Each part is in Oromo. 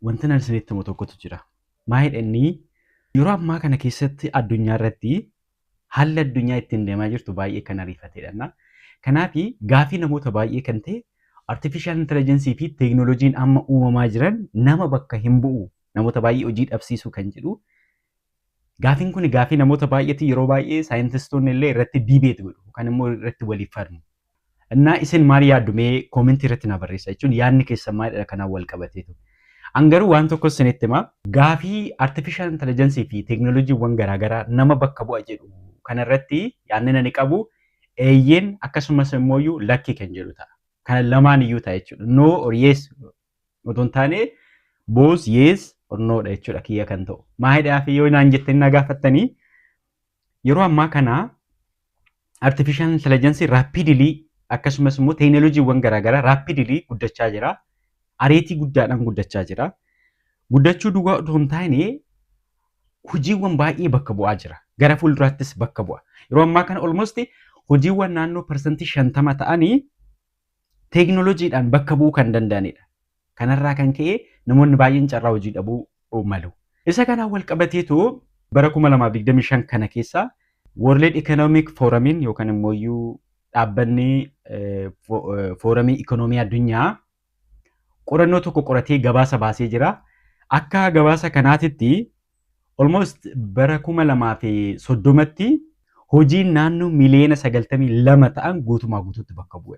Wanti ani isinitti himu tokkotu jira. Maal inni yeroo ammaa kana keessatti addunyaa irratti haalli addunyaa ittiin deemaa jirtu baay'ee kan ariifatedha. Kanaaf gaafii namoota baay'ee kan ta'e artificial intelligence fi teeknooloojiin amma uumamaa jiran nama bakka hin bu'u, namoota baay'ee hojii dhabsiisuu kan jedhu. Gaafiin kun gaafii namoota baay'eeti. Yeroo baay'ee saayintistoonni illee irratti debate godhu yookaan immoo irratti waliif falmu. Innaa isin maal yaaddu? Mee koomentii irratti na barreessa jechuun yaadni keessan maalidha kanaan wal qabateetu. An garuu waan tokko isinitti hima. Gaafii artificial intelligence fi teeknooloojiiwwan garaagaraa nama bakka bu'a jedhu kanarratti yaadni ani qabu eeyyeen akkasumas immoo lakki kan jedhu ta'a. Kana lamaan iyyuu ta'a jechuudha. No or yes otoo hin taane both yes or no dha jechuudha kiyya kan ta'u. Maalidhaaf yoo naan jettanii na gaafattanii, yeroo ammaa kana artificial intelligence rapidly akkasumas immoo teeknooloojiiwwan garaagaraa rapidly guddachaa jira. Ariitii guddaadhaan guddachaa jira. Guddachuu duwwaa otoo hin taane hojiiwwan baay'ee bakka bu'aa jira. Gara fuulduraattis bakka bu'a. Yeroo ammaa kana almost hojiiwwan naannoo 50% ta'anii teeknooloojiidhaan bakka bu'uu kan danda'anidha. Kanarraa kan ka'e namoonni baay'een carraa hojii dhabuu malu. Isa kanaan wal qabateetu bara 2025 kana keessa World Economic Forumiin yookaan immoo dhaabbanni fooramii ikonoomii addunyaa qorannoo tokko qoratee gabaasa baasee jira. Akka gabaasa kanaatitti almost bara 2030tti hojiin naannoo miliyoona 92 ta'an guutumaa guutuutti bakka bu'e.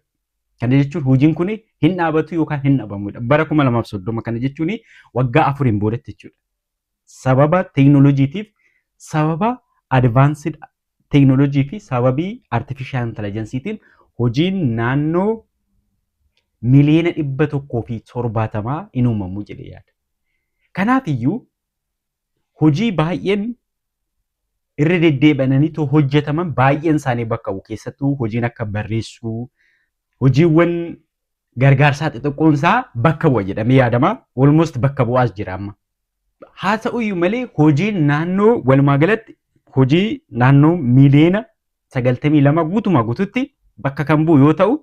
Kana jechuun hojiin kun hin dhaabatu yookaan hin dhabamudha. Bara 2030 kana jechuun waggaa 4n boodatti jechuudha. Sababa teeknooloojiitiif, sababa advanced teeknooloojii fi sababii artificial intelligenceetiin hojiin naannoo miliyoona 170 hin uumamu jedhee yaada. Kanaaf iyyuu hojii baay'een irra deddeebi'anii hojjetaman baay'een isaanii bakka bu'u. Keessattuu hojiin akka barreessuu, hojiiwwan gargaarsaa xixiqqoon isaa bakka bu'a jedhamee yaadama. Almost bakka bu'aas jira amma. Haa ta'uyyuu malee hojiin naannoo walumaa galatti hojii naannoo miliyoona 92 guutumaa guututti bakka kan bu'u yoo ta'u,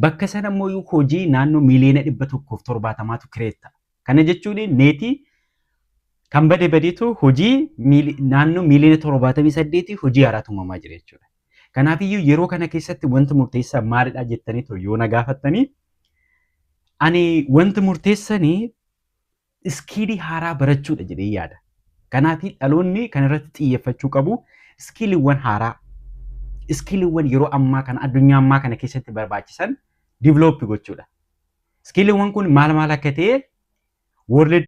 bakka sana immoo hojii naannoo miliyoona 170tu create ta'a. Kana jechuun neetii kan bade badeetu hojii naannoo miliyoona 78 hojii haaraatu uumamaa jira jechuudha. Kanaafiyyuu yeroo kana keessatti wanti murteessaa maalidha jettanii yoo na gaafattanii, ani wanti murteessanii skillii haaraa barachuudha jedhee yaada. Kanaaf dhaloonni kan irratti xiyyeeffachuu qabu skilliiwwan haaraa, skilliiwwan yeroo ammaa kana addunyaa ammaa kana keessatti barbaachisan develop gochuudha. Skilliiwwan kun maal maal akka ta'e World